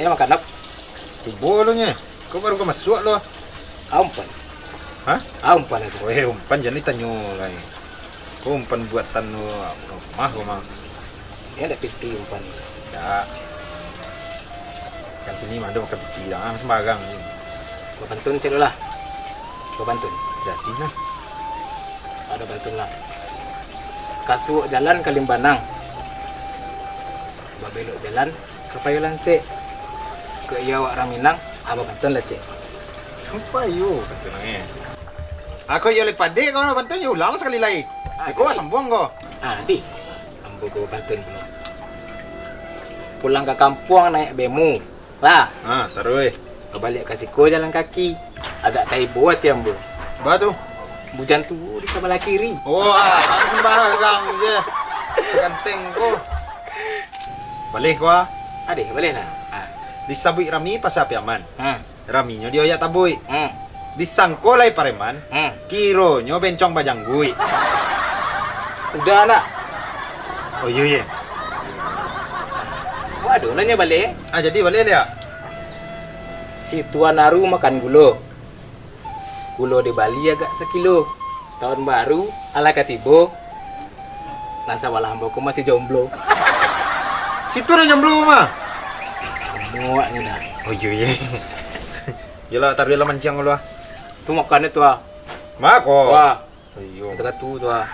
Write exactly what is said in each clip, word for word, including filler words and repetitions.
Yo, makan nak. Cubo lo nyo. Ko baru ko masuak lo. Umpan. Hah? Umpan itu. Weh, umpan jan ditanyo lai. Ko umpan buatan lo rumah ko mah. Yo, ndak piti umpan. Ndak. Kan kini mah ado makan piti lah, ah, sembarang ni. Ko pantun cek lah. Ko pantun. Jadi nah. Ado pantun lah. Kasuok jalan ka Limbanang. Babelok jalan ka Payo Lansek. Kok iyo awak urang Minang, abah pantun lah, cek. Sumpah iyo, pantun eh. Ako iyo lai padek ko pantun, yo ulang lah sakali lai. Ah, ko jadi. Sambuang ko. Ah, di. Ambo ko pantun pulo. Pulang ka kampuang naik bemo. Lah. Ha, taruih. Babaliak ka siko jalan kaki. Agak taibo ati ambo. Ba tu? Bujang tuo di sabalah kiri. Wah, sembarang je. Saganteng ko. Baleh ko ah. Adeh, baleh lah. Ha. Disabuik rami Pasa Piaman. Hmm. Raminyo di Oyak Tabuik. Hmm. Disangko lai pareman. Hmm. Kironyo bencong bajangguik. Udah nak? Oh iyo, iyo. Waduh, nanya baleh. Ah, jadi baleh liak. Si Tuan Aru makan gulo. Gulo dibali agak sakilo. Tahun baru alah ka tibo. Nan sabalah ambo ko masih jomblo. Situ nan jomblo mah. Samuaknyo dah. Oh iyo, iyo. Yolah, taruih lah manciang dulu ah. Tu makan tu ah. Mako. Wah. Oh iyo. Kata-kata tu ah.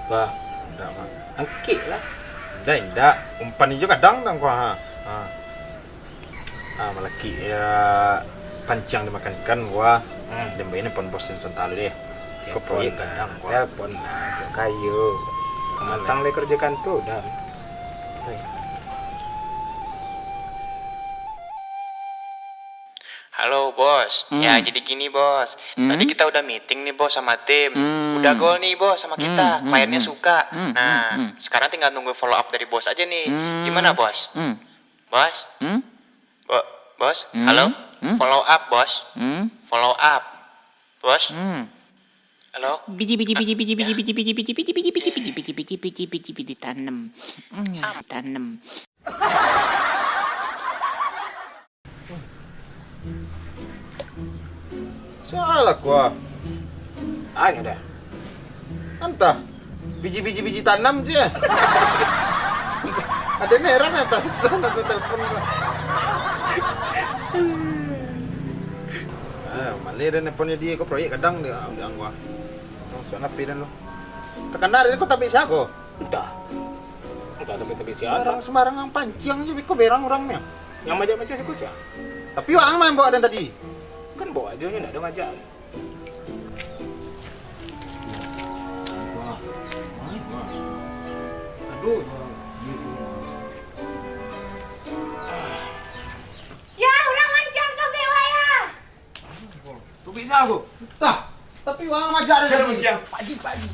Wah. Indak, Mak. Angkik lah. Indak, indak. Umpan ijo kadang dang ko ha. Ha. Ah, malakik ya panciang dimakan ikan gua. Hmm. Dembainya pon bos yang sentalu deh. Ko proyek gadang gua. Telepon lah, sok kayo. Kamatang lai kerja kantor dah. Halo bos. Hmm. Ya jadi gini bos. Hmm. Tadi kita udah meeting nih bos sama tim. Hmm. Udah gol nih bos sama kita. Hmm, hmm, kliennya hmm. Suka. Hmm, nah, hmm, hmm. Sekarang tinggal nunggu follow up dari bos aja nih. Hmm. Gimana bos? Hmm. Bos? Hmm? Bo- bos? Hmm? Halo? Hmm? Follow up, bos. Hmm? Follow up. Bos? Hmm. Halo? Biji, biji, biji, biji, biji, biji, biji, biji, biji, biji, biji, biji, biji, biji, biji, biji, biji, tanam. Hmm, tanam. Salah kua. Anya dah. Antah. Biji-biji biji tanam je. Ada merah atas sana tu telepon gua. Ah, malih dah nelpon jadi ko proyek kadang dia, dia gua. Oh, suan api dan lo. Takana dari ko tapi siago. Entah. Entah tapi tapi siago. Sembarang sembarang yang panciang je biko berang orang ni. Yang majak-majak siapa siapa? Tapi orang main bawa dan tadi. Kan bawa aja ni ndak ada majak. Aduh. Ya, urang mancang ka bewak ya. Tu bisa aku. Tah, tapi urang mancang ada lagi. Pagi, pagi.